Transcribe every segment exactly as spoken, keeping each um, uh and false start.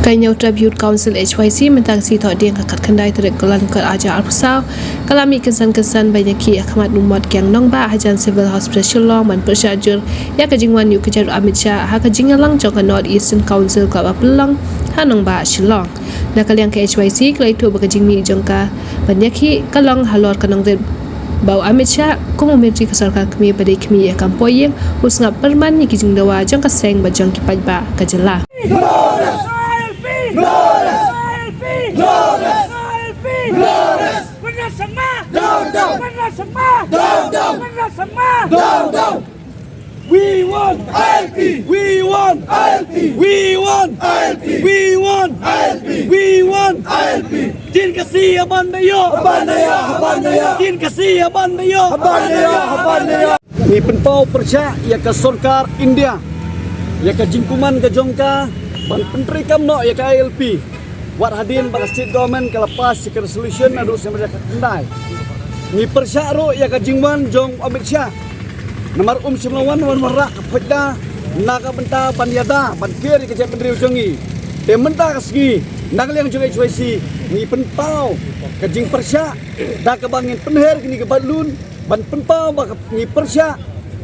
Ka Hynñiewtrep Youth Council H Y C mynta ka sngi Thohdieng ka khatkhyndai tarik Kyllalyngkot arhajar arphew saw ka la mih kynsan kynsan ban ïakhih ha khmat u mot kiang nongbah hajan Civil Hospital Shillong ban pyrshah jur ïa ka jingwan ïa u kjat Amit Shah ha ka jingïalang jong ka North Eastern Council kaba pynlong ha nongbah Shillong. Na ka liang ka H Y C ka la ïathuh ba ka jingmih jong ka ban ïakhih ka long halor ka nongrim ba u Amit Shah kum u myntri ka sorkar kmie ba dei kmie ïa ka Mpoi Ïing u sngap pyrman ïa ki jingdawa jong ka seng bad jong ki paidbah ka jylla. We want I L P. We want I L P. We want I L P. We want I L P. We want I L P. Tin ka si haban da ïoh. Haban da ïoh, haban da ïoh. Tin ka si haban da ïoh. Haban da ïoh, haban da ïoh. Ngi pynpaw pyrshah ïa ka sorkar India ïa ka jingkuman ka jong ka ban pyntreikam noh ïa ka I L P. Wat hadien ba ka state government ka la pass ïa ka resolution naduh snem ar hajar khatkhyndai. Ngi pyrshah ruh ïa ka jingwan jong Amit Shah. Namar um shym la wan wan wanrah ka phoit da na ka bynta ban ïada ban ker ïa ka jaitbynriew jong ngi. Te mynta ka sngi na ka liang jong H Y C ngi pynpaw ka jingpyrshah da kaba ngin pynher kine ki bad lun ban pynpaw ba ka ngi pyrshah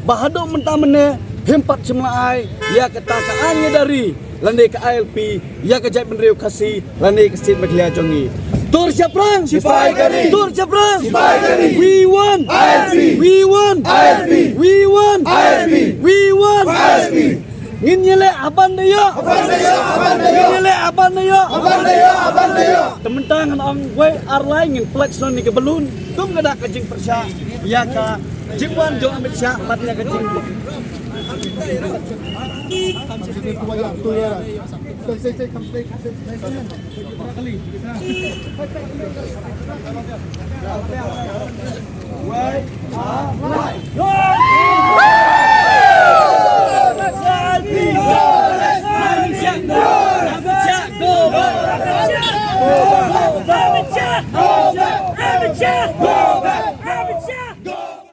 ba haduh mynta mynne hynrei pat shym la ai ïa kata ka aiñ ïada ri lane ka I L P ïa ka jaitbynriew Khasi lane ka state Meghalaya jong ngi. Tur shaphrang sipai kari. Tur shaphrang sipai kari. We want I L P. We want I L P. We want I L P. We want I L P. Ngin ïaleh haban da ïoh. Haban da ïoh, haban da ïoh. Ngin ïaleh haban da ïoh. Haban da ïoh, haban da ïoh. Te mynta ngan ong wei ar lai ngin pynlait shuwa ïa ki balloon. Kum ka dak ka jingpyrshah ïa ka jingwan jong Amit Shah bad ïa ka jing